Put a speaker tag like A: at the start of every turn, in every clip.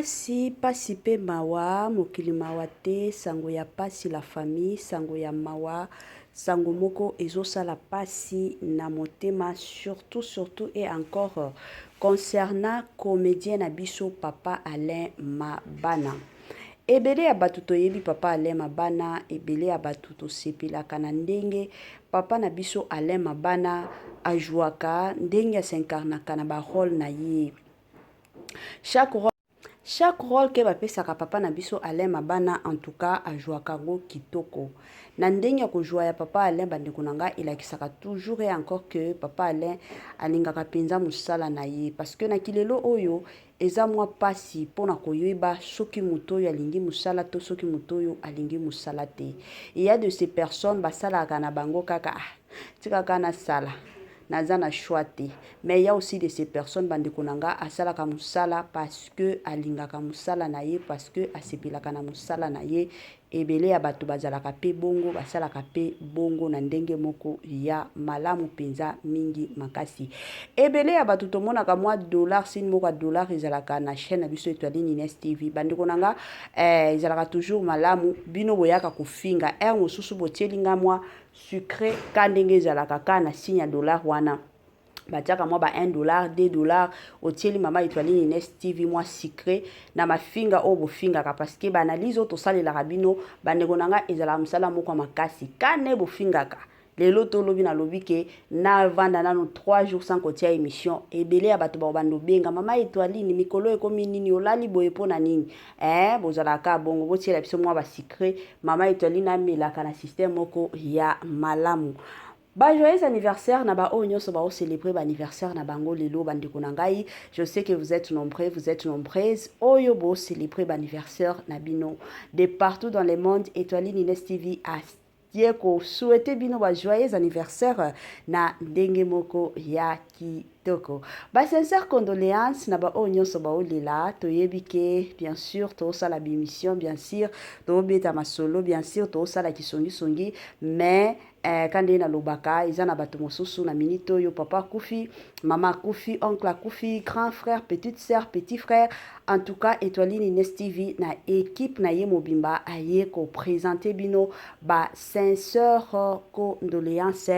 A: Pasi pasi pe mawa mokili mawa te sango ya pasi la famille sango ya mawa sango moko ezosala pasi na motema surtout surtout et encore concernant comedien na biso papa Alain Mabana ebele ya bato toyebi papa Alain Mabana ebele ya bato tosepelaka na ndenge papa na biso Alain Mabana ajouaka ndenge asincarnaka na ba role na ye. Chaque role chaque role ke bapesaka papa na biso Alain Mabana en tout cas ajouaka yango kitoko. Na ndenge ya kojoua ya papa Alain bandeko na nga elakisaka toujours et encore que papa Alain alingaka mpenza mosala na ye parce que na kilelo oyo eza mwa pasi mpo na koyeba soki moto oyo alingi mosala to soki moto oyo alingi mosala te. Il y a de ces personnes basalaka na bango kaka ah, tika kaka nasala naza na choix te, mais il y a aussi de ces personnes bandeko na nga asalaka mosala parce que alingaka mosala na ye, parce que asepelaka na mosala na ye. Ebele ya bato bazalaka mpe bongo, basalaka mpe bongo na ndenge moko ya malamu mpenza mingi makasi. Ebele ya bato tomonaka mwa dollar signe moko ya dollar ezalaka na chaîne na biso Etoile Nines TV. Bandeko na nga eh, ezalaka toujours malamu bino boyaka kofinga heure mosusu botieli nga mwa sucre ka ndenge ezalaka ka na signe ya dollar wana batiaka mwa ba 1 dollar 2 dollar otieli mama Etoile Nines TV mwa sucre na mafinga oyo bofingaka parce que baanalyse oyo tosalelaka bino bandeko na nga ezalaka mosala moko ya makasi ka nde bofingaka lelo tolobi nalobi ke navanda nano 3 jours sans kotia émission ebele ya bato bakobanda obenga mama Etoiline mikolo ekomi nini olali boye mpo na nini eh, bozalaka bongo botiela biso mwa basucre mama Etoiline amelaka na système moko ya malamu. Ba joyeux anniversaire na ba oyo nyonso bao célébrer ba anniversaire na bango lelo bandeko na ngai. Je sais que vous êtes nombreux, vous êtes nombreuses oyo bo célébrer ba anniversaire na bino de partout dans le monde. Etoiline Ines TV a ye ko souhaiter bino ba joyeux anniversaire na ndenge moko ya kitoko. Ba sincère condoléances na ba oyo nyonso baolela. Toyebi ke bien sûr tosala émission, bien sûr tobeta masolo, bien sûr tosala kisongisongi, mais ka ndenge nalobaka eza na bato mosusu na minute oyo papa akufi, mama akufi, oncle akufi, grand frère, petite sœur, petit frère. En tout cas Etoiline Ines TV na équipe na ye mobimba aye koprésente bino ba sincère condoléance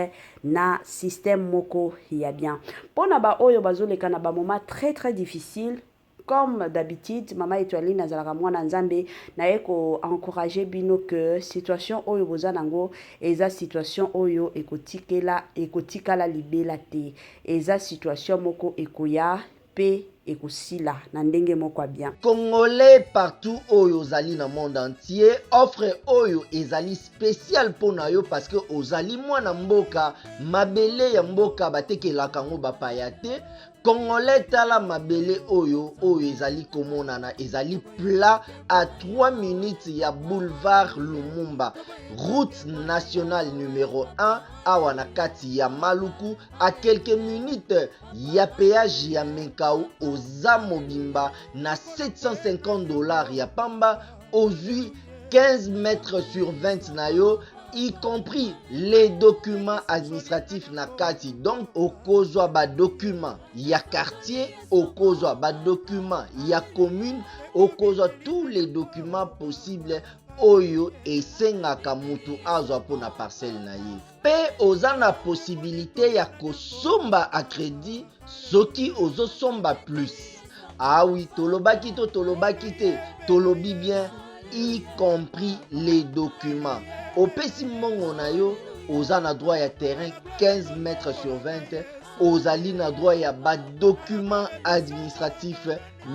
A: na système moko ya bien mpona baoyo bazoleka na bamoment très très difficile. Comme d'habitude mama Etoiline azalaka mwana Nzambe, naye koencourage bino que situation oyo boza nango eza situation oyo ekotikela ekotikala libela te, eza situation moko ekoya mpe ekosila na ndenge moko ya bien.
B: Congolais partout oyo ozali na monde entier, offre oyo ezali spécial mpo na yo parce que ozali mwana mboka, mabele ya mboka batekelaka yango bapaya te. Congolais, tala mabele oyo oyo ezali komonana, ezali plat à 3 minutes ya boulevard Lumumba, route nationale numéro 1, awa na kati ya Maluku, à quelques minutes ya péage ya Menkao. Oza mobimba na 750 $ ya pamba, ozwi 15 mètres sur 20 na yo, y compris les documents administratifs na kati. Donc okozwa badocument ya quartier, okozwa badocument ya commune, okozwa tous les documents possibles oyo esengaka mutu azwa mpona parcelle na ye. Mpe oza na possibilité ya kosomba à crédit soki ozosomba plus. Ah oui, tolobaki to tolobaki te, tolobi bien, y compris les documents. Opesi mbongo na yo, oza na droit ya terrain 15 mètres sur 20, ozali na droit ya badocument administratif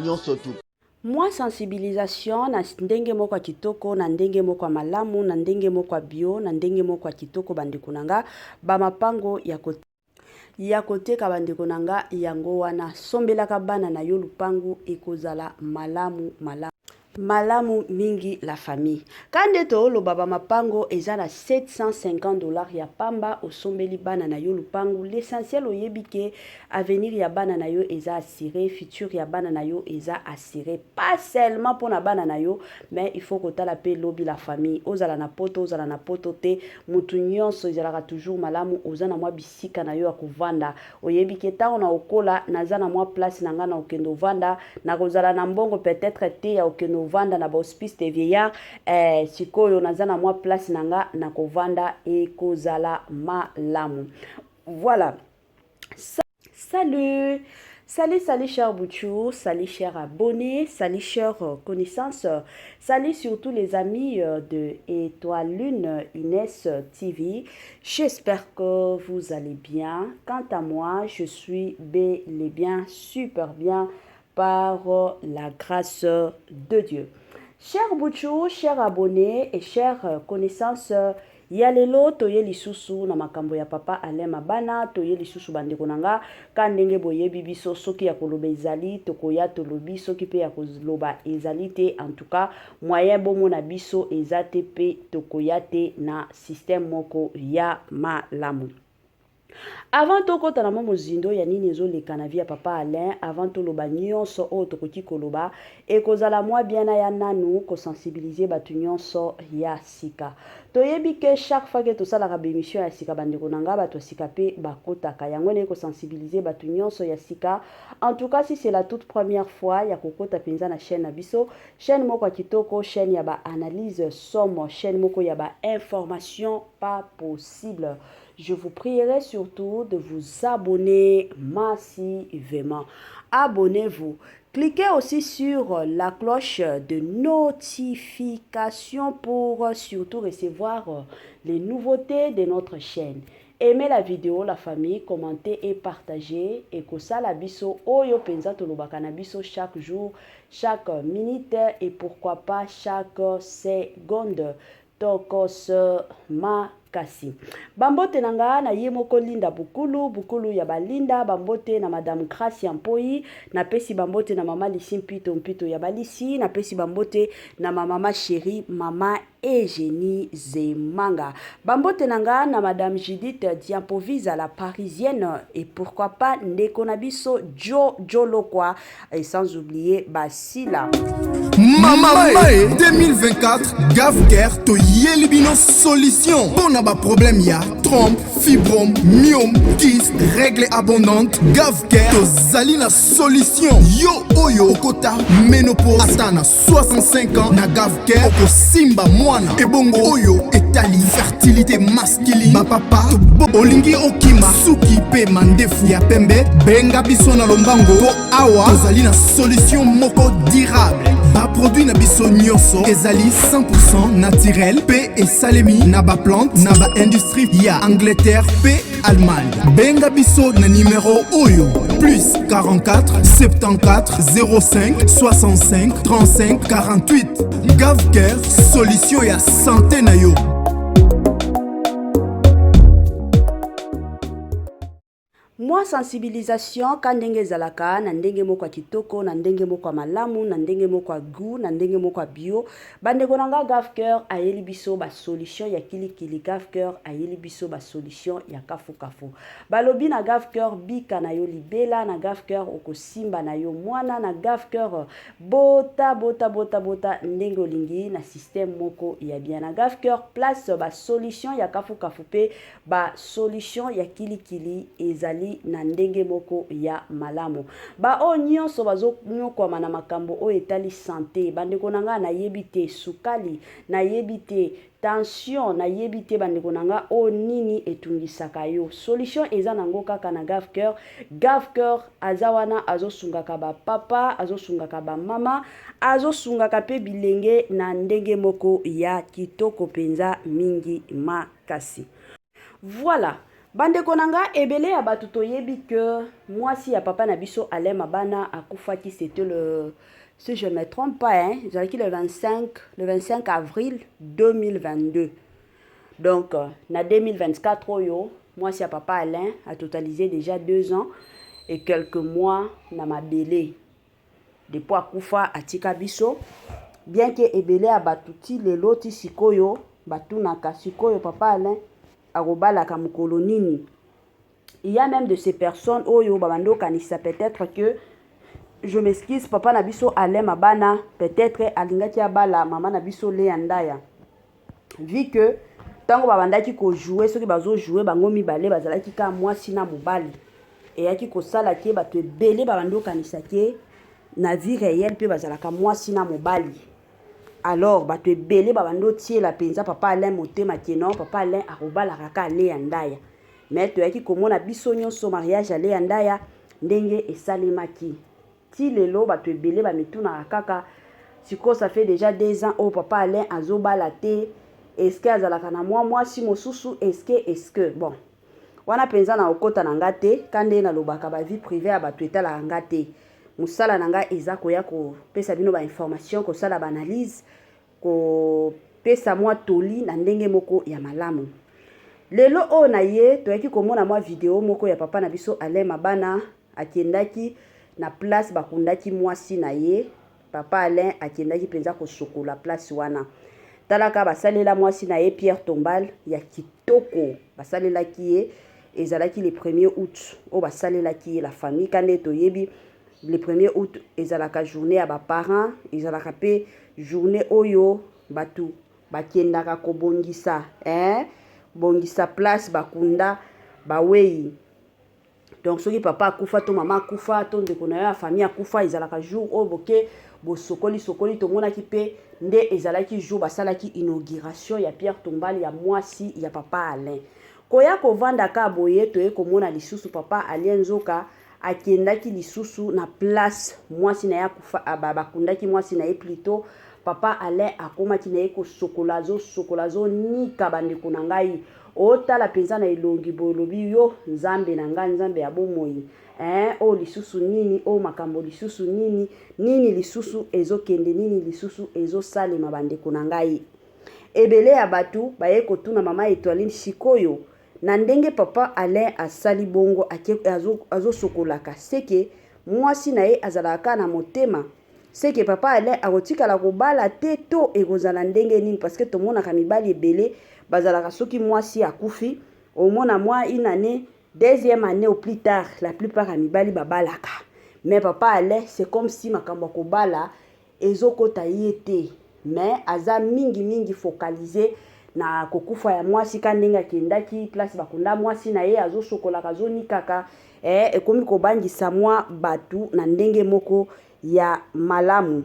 B: nyonso tu.
A: Mwa sensibilisation na ndenge moko ya kitoko, na ndenge moko ya malamu, na ndenge moko ya bio, na ndenge moko ya kitoko bandeko na nga, bamapango ya koteka bandeko na nga yango wana sombelaka bana na yo lupangu ekozala malamu malamu. Malamu mingi la famille. Ka nde tooloba ba mapango eza na 750 dollars ya pamba osombeli bana na yo lupangu l'essentiel oyebi ke avenir ya bana na yo eza assure futur ya bana na yo eza assure pas seulement pona bana na yo mais il faut kotala pe lobi la famille ozala na poto ozala na poto te mutu nyonso ezalaka toujours malamu oza na mwa bisika na yo ya kovanda Oyebi ke tango na okola naza na mwa place na nga na okende ovanda, nakozala na mbongo peut-etre te ya okende ovanda na ba hospice de vieillard, eh, sikoyo naza na mwa place na nga na kovanda ekozala malamu. Voilà. Salut! Salut, salut cher Bouchou, salut cher abonné, salut cher connaissance, salut surtout les amis de Étoile Lune Inès TV. J'espère que vous allez bien. Quant à moi, je suis bel et bien, super bien par la grâce de Dieu. Cher Bouchou, cher abonné et chère connaissance, ya lelo toye lisusu na makambo ya papa Alain Mabana, toye lisusu bandeko na nga ka ndenge boyebi biso, soki ya koloba ezali tokoya tolobi, soki pe ya koloba ezali te, en tout cas moyen bomona biso eza te pe tokoya te na système moko ya malamu. Avant tokota na mwa mozindo ya nini ezoleka na vie ya papa Alain, avant toloba nyonso oyo tokoki koloba, ekozala mwa bien naya nanu ko sensibiliser batu nyonso ya sika. Toyebi ke chaque fois ke tosalaka ba emission ya sika bandeko na nga batu ya sika pe bakotaka. Yango naye ko sensibiliser batu nyonso ya sika. En tout cas si c'est la toute première fois ya kokota penza na chaîne na biso, Chaine moko ya kitoko, chaine ya ba analyse somo, chaine moko ya ba information pas possible. Je vous prierai surtout de vous abonner massivement. Abonnez-vous. Cliquez aussi sur la cloche de notification pour surtout recevoir les nouveautés de notre chaîne. Aimez la video la famille, commentez et partagez ekosala biso oyo penza tolobaka na biso chaque jour, chaque minute et pourquoi pas chaque seconde. Tokos makasi. Bambote na nga na ye moko Linda Bukulu, Bukulu ya ba Linda, bambote na Madame Gracia Mpoyi, napesi bambote na mama Lisi Mpito Mpito ya ba Lisi, napesi bambote na ma mama chérie mama Eugenie Zemanga. Bambote na nga na Madame Judith Diampoviza la parisienne et pourquoi pas ndeko na biso Joe Jolokwa et sans oublier Basila.
C: Mama Mae 2024 Gavcare toyeli bino solution mpo na baproblème ya trompe, fibrome, myome, kyste, règle abondante. Gavcare tozali na solution. Yo oyo okota ménopause ata na 65 ans na Gavcare okosimba mwana. Ebongo oyo etali fertilité masculine, bapapa olingi okima suki mpe mandefu ya pembe, benga biso na lombango mpo awa tozali na solution moko durable. Baproduit na biso nyonso ezali 100% naturel mpe esalemi na baplante na baindustrie ya Angleterre mpe Allemagne. Benga biso na numero oyo plus 44 74 05 65 35 48. Gavcare, solution ya santé na yo.
A: Mwa sensibilisation ka ndenge ezalaka na ndenge moko ya kitoko, na ndenge moko ya malamu, na ndenge moko ya gout, na ndenge moko ya bio. Bandeko na nga Gavcœur ayeli biso ba solution ya kilikili, Gavcœur ayeli biso ba solution ya kafu kafu. Balobi na Gavcœur bika na yo libela, na Gavcœur okosimba na yo mwana, na Gavcœur bota bota bota bota ndenge olingi na système moko ya bien. Na Gavcœur place ba solution ya kafu kafu pe Ba solution ya kili kili ezali na ndenge moko ya malamu. Ba oyo nionso bazo niokwama na makambo oyo etali sante, ba ndeko na nga na yebi te sukali, na yebi te tension, na yebi te ba ndeko na nga oyo nini etungisaka yo. Solution eza nango kaka na Gave Coeur. Gave Coeur aza wana azo sungaka ba papa, azo sungaka ba mama, azo sungaka pe bilenge na ndenge moko ya kitoko penza mingi ma Kasi. Voilà. Bandeko na nga, ebele ya bato toyebi que mwasi ya papa na biso Alain Mabana akufaki, c'était le, si je ne me trompe pas, hein, ezalaki le 25, le 25 avril 2022. Donc, na 2024 oyo, mwasi ya papa Alain a totalisé déjà 2 ans et quelques mois na mabele. Depuis akufa atika biso. Bien que ebele ya bato ti lelo ti sikoyo batunaka sikoyo papa Alain akobalaka mokolo nini. Il y a même de ces personnes oyo babandi okanisa peut-être que, je m'excuse, papa na biso Alain Mabana peut-être alingaki abala mama na biso Lea Ndaya, vu que ntango babandaki kojouer, soki bazojouer bango mibale bazalaki kaka mwasi na mobali. Eyaki kosala ke bato ebele babandi okanisa ke na vie réelle mpe bazalaka mwasi na mobali. Alors bato ebele babandi otiela mpenza papa Alain motema ke non, papa Alain akobalaka kaka Lea Ndaya. Mais toyaki komona biso nyonso mariage ya Lea Ndaya ndenge esalemaki. Ti lelo bato ebele bamitunaka kaka sikoyo, ça fait déjà 2 ans oyo papa Alain azobala te, est-ce azalaka na mwa mwasi mosusu, est-ce que bon, wana mpenza na okota na nga te. Ka nde nalobaka, bavie privée ya bato etalaka nga te. Mosala na nga eza koya kopesa bino bainformation, kosala baanalyse, kopesa mwa toli na ndenge moko ya malamu. Lelo oyo na ye toyaki komona mwa video moko ya papa na biso Alain Mabana. Akendaki na place bakundaki mwasi na ye. Papa Alain akendaki mpenza kosokola place wana. Talaka, basalela mwasi na ye pierre tombale ya kitoko. Basalelaki ye, ezalaki le 1er août oyo basalelaki ye, la famille. Ka nde toyebi, le 1er août ezalaka journée ya baparent, ezalaka mpe journée oyo bato bakendaka kobongisa, eh? Bongisa place bakunda bawei. Donc soki papa akufa to mama akufa to ndeko na yo ya famille akufa, ezalaka jour oyo boke bosokoli sokoli. Tomonaki mpe nde ezalaki jour basalaki inauguration ya pierre tombale ya mwasi ya papa Alain. Koya kovanda ka boye, toye komona lisusu papa Alain nzoka akendaki lisusu na place mwasi na ye akufa, bakundaki mwasi na ye plutôt. Papa Alain akomaki na ye kosokola, azosokola, azonika. Bandeko na ngai, otala mpenza na elongi boye, olobi: "Yo Nzambe na ngai, Nzambe ya bomoi, eh, oyo lisusu nini? Oyo makambo lisusu nini? Nini lisusu ezokende? Nini lisusu ezosalema?" Bandeko na ngai, ebele ya bato baye kotuna mama Etoiline sikoyo na ndenge papa Alain asali bongo, azosokolaka, seke mwasi na ye azalaka kaka na motema, seke papa Alain akotikala kobala te to ekozala ndenge nini? Parce que tomonaka mibali ebele bazalaka, soki mwasi akufi, omona mwa une année, deuxième année au plus tard, la plupart ya mibali babalaka. Mais papa Alain, c'est comme si makambo ya kobala ezokota ye te, mais aza mingimingi focalisé na kokufa ya mwasi. Ka ndenge akendaki place bakunda mwasi na ye, azosokolaka, azonikaka, ekomi kobangisa mwa bato na ndenge moko ya malamu.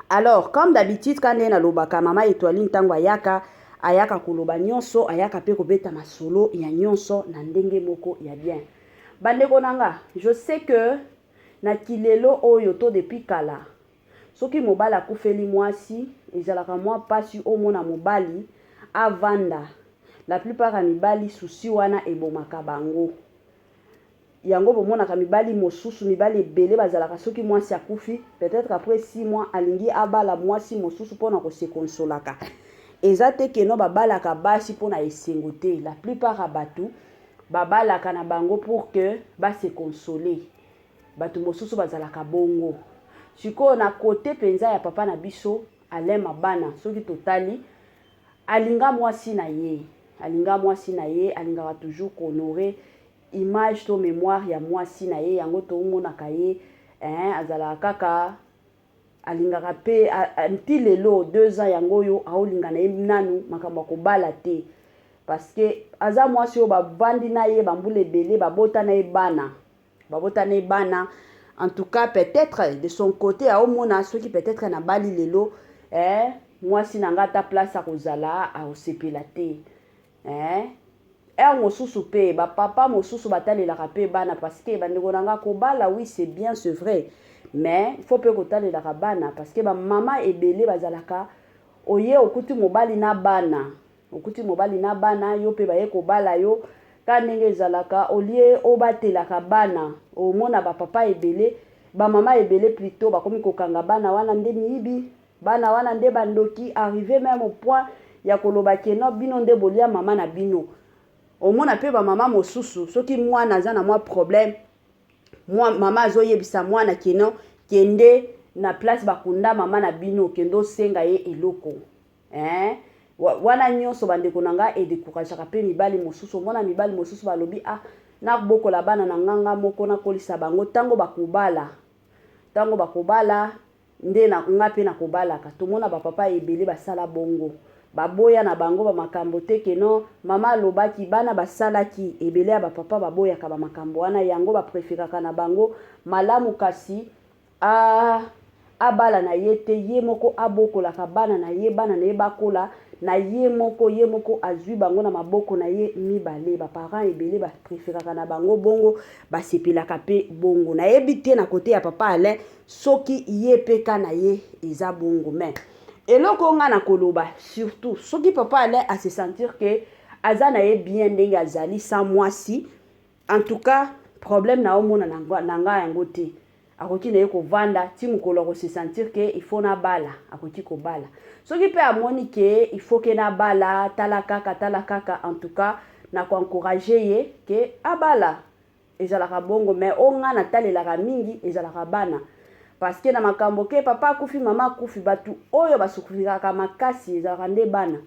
A: Alors, comme d'habitude, ka ndenge nalobaka, mama Etoiline ntango ayaka, ayaka koloba nyonso, ayaka mpe kobeta masolo ya nyonso na ndenge moko ya bien. Bandeko na nga, je sais que na kilelo oyo to depuis kala, soki mobali akufeli mwasi, ezalaka mwa mpasi omona mobali avanda. La plupart ya mibali, souci wana ebomaka bango. Yango bomonaka mibali mosusu, mibali ebele bazalaka, soki mwasi akufi, peut-être après 6 mois alingi abala mwasi mosusu mpona kose consolaka. Eza te keno babalaka basi mpona esengo te. La plupart ya bato babalaka na bango pour que base consoler. Bato mosusu bazalaka bongo. Sikoyo na kote mpenza ya papa na biso Alain Mabana, soki totali, alinga mwasi na ye, alinga mwasi na ye, alingaka toujours kohonorer image to mémoire ya mwasi na ye. Yango tomonaka ye, hein, azalaka kaka, alingaka mpe nti lelo, 2 ans yango oyo, aolinga na ye nanu makambo ya kobala te, parce que aza mwasi oyo bavandi na ye bambula ebele, babota na ye bana, babota na ye bana. En tout cas, peut-être de son côté aomona soki peut-être nabali lelo, eh, mwasi na nga ata place akozala akosepela te, eh? Heure mosusu mpe bapapa mosusu batalelaka mpe bana, parce que, bandeko na nga, kobala, oui, c'est bien, c'est vrai, mais il faut mpe kotalelaka bana, parce que bamama ebele bazalaka, oye okuti mobali na bana, okuti mobali na bana, yo mpe baye kobala yo ka ndenge ezalaka, olie obatelaka bana. Omona bapapa ebele, bamama ebele plutôt, bakomi kokanga bana wana nde miyibi, bana wana nde bandoki, arrivé même au point ya koloba ke no, bino nde bolia mama na bino. Omona mpe bamama mosusu, soki mwana aza na mwa problème, mwa mama azoyebisa mwana keno kende. na place bakunda mama na bino, okende osenga ye eloko, eh? Wana nyonso, bandeko na nga, edécourageaka mpe mibali mosusu. Omona mibali mosusu balobi: "Ah, nabokola bana na nga nga moko, nakolisa bango. Ntango bakobala, ntango bakobala nde na nga mpe nakobalaka." Tomona bapapa ebele basala bongo, baboya na bango bamakambo te que non, mama alobaki, bana basalaki. Ebele ya bapapa baboyaka bamakambo wana, yango bapréféraka na bango malamu kasi abala na ye te, ye moko abokolaka bana na ye, bana na ye bakola na ye moko, ye moko azwi bango na maboko na ye mibale. Baparent ebele bapréféraka na bango bongo, basepelaka mpe bongo. Nayebi te na côté ya papa Alain soki ye mpe ka na ye eza bongo, mais eloko nga na koloba, surtout soki papa Alain ase sentir que aza na ye bien ndenge azali sans mwasi, en tout cas problème na omona na ngai yango te. Akoki na ye kovanda ti mokolo akose sentir que il faut nabala, akoki kobala. Soki mpe amoni que il faut que nabala, tala kaka, tala kaka, en tout cas na koencourager ye que abala, ezalaka bongo. Mais o nga natalelaka mingi ezalaka bana, parce que na makambo que papa akufi, mama akufi, bato oyo basouffriraka makasi ezalaka nde bana.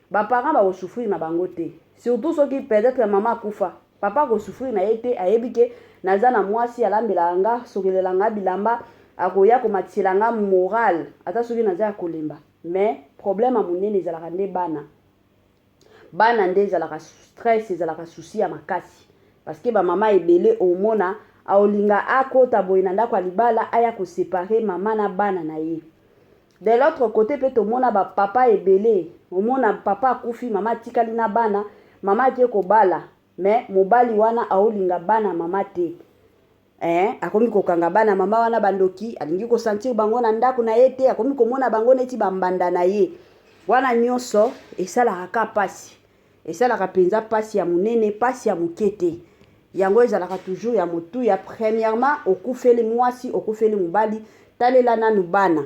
A: Baparent bakosouffrir na bango te, surtout soki peut-être mama akufa, papa akosouffrir na ye te. Ayebi que naza na mwasi alambelaka nga, sokelela nga bilamba, akoya komatisela nga moral ata soki naza ya kolemba. Mais problème ya monene ezalaka nde bana. Bana nde ezalaka stress, ezalaka souci ya makasi, parce que bamama ebele omona aolinga akota boye na ndako ya libala, aya koséparer mama na bana na ye. De l'autre côté mpe tomona bapapa ebele, omona papa akufi, mama atikali na bana, mama ake kobala, mais mobali wana aolinga bana mama te, eh, akomi kokanga bana mama wana bandoki, alingi kosentir bango na ndako na ye te, akomi komona bango neti bambanda na ye. Wana nyonso esalaka ka pasi, esalaka mpenza pasi ya monene, pasi ya moke te. Yango ezalaka toujours ya motuya. Premièrement, okufeli mwasi, okufeli mobali, talela nanu bana,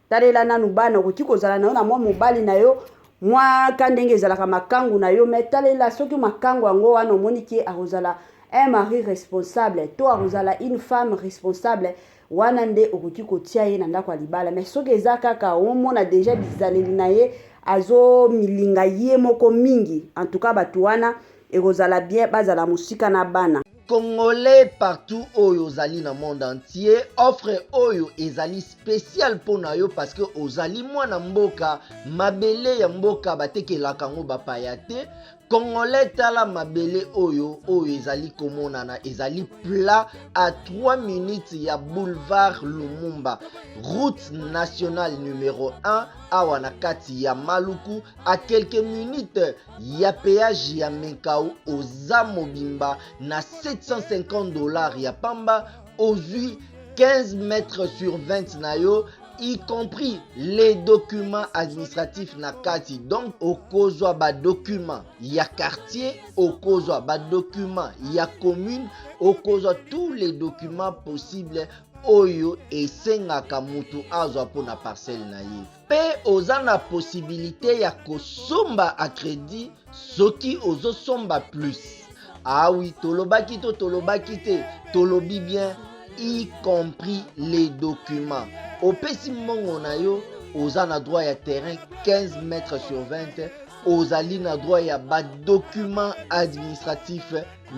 A: talela nanu bana. Okoki kozala na yo na mwa mobali na yo mwa ka ndenge ezalaka makangu na yo, mais talela soki makangu yango wana omoni que akozala un mari responsable to akozala une femme responsable, wana nde okoki kotia ye na ndako ya libala. Mais soki eza kaka omona déjà bizaleli na ye, azomilinga ye moko mingi, en tout cas bato wana ekozala bien bazala mosika na bana.
B: Congolais partout oyo ozali na monde entier, offre oyo ezali spécial mpo na yo, parce que ozali mwana mboka. Mabele ya mboka batekelaka yango bapaya te. Congolais, tala mabele oyo, oyo ezali komonana, ezali plat à 3 minutes ya boulevard Lumumba, route nationale numéro 1, awa na kati ya Maluku, à quelques minutes ya péage ya Menkao. Oza mobimba na 750 $ ya pamba, ozwi 15 mètres sur 20 na yo, y compris les documents administratifs na kati. Donc okozwa badocument ya quartier, okozwa badocument ya commune, okozwa tous les documents possibles oyo esengaka motu azwa mpona parcelle na ye. Mpe oza na possibilité ya kosomba à crédit soki ozosomba plus. Awi ah tolobaki to tolobaki te? Tolobi bien, y compris les documents. Opesi mbongo na yo, oza na droit ya terrain 15 mètres sur 20, ozali na droit ya badocument administratif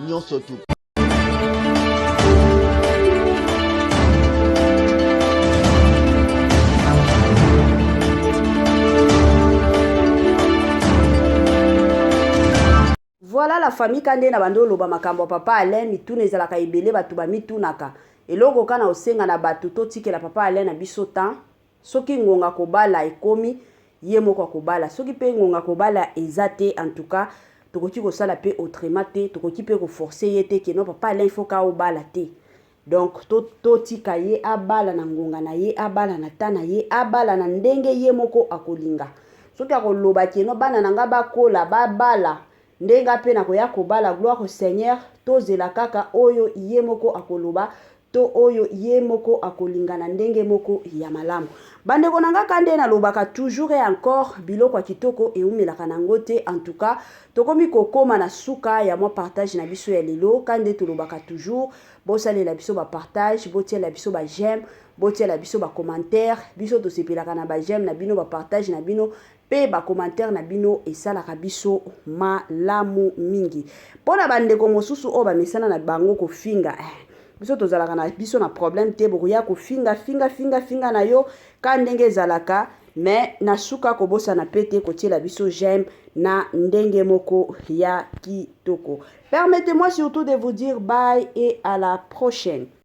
B: nyonso tu.
A: Voilà la famille, ka nde na bando oloba makambo ya papa Alain. Mituna ezalaka ebele, bato bamitunaka. Eloko ka na osenga na bato, totikela papa Alain na biso temps. Soki ngonga kobala ekomi, ye moko akobala. Soki mpe ngonga kobala eza te, en tout cas tokoki kosala mpe autrement te, tokoki mpe koforcer ye te que non, papa Alain, il faut ka obala te. Donc totika to ye abala na ngonga na ye, abala na ta na ye, abala na ndenge ye moko akolinga. Soki akoloba que non, bana na nga bakola, babala, ndenge mpe nakoya kobala, gloire au Seigneur. Tozela kaka oyo ye moko akoloba. To oyo ye moko akolinga na ndenge moko ya malamu. Bandeko na nga, ka nde nalobaka toujours et encore, biloko ya kitoko eumelaka nango te. En tout cas, tokomi kokóma na suka ya mwa partage na biso ya lelo. Ka nde tolobaka toujours, bosalela biso bapartage, botiela biso baj'aime, botiela biso bacommentaire. Biso tosepelaka na baj'aime na bino, bapartage na bino mpe bacommentaire na bino, esalaka biso malamu mingi. Mpo na bandeko mosusu oyo bamesana na bango kofinga biso, tozalaka na biso na problème te. Bokoya kofinga, finga, finga, finga na yo ka ndenge ezalaka, mais na suka kobosana pe te kotiela biso j'aime na ndenge moko ya kitoko. Permettez-moi surtout de vous dire bye et à la prochaine.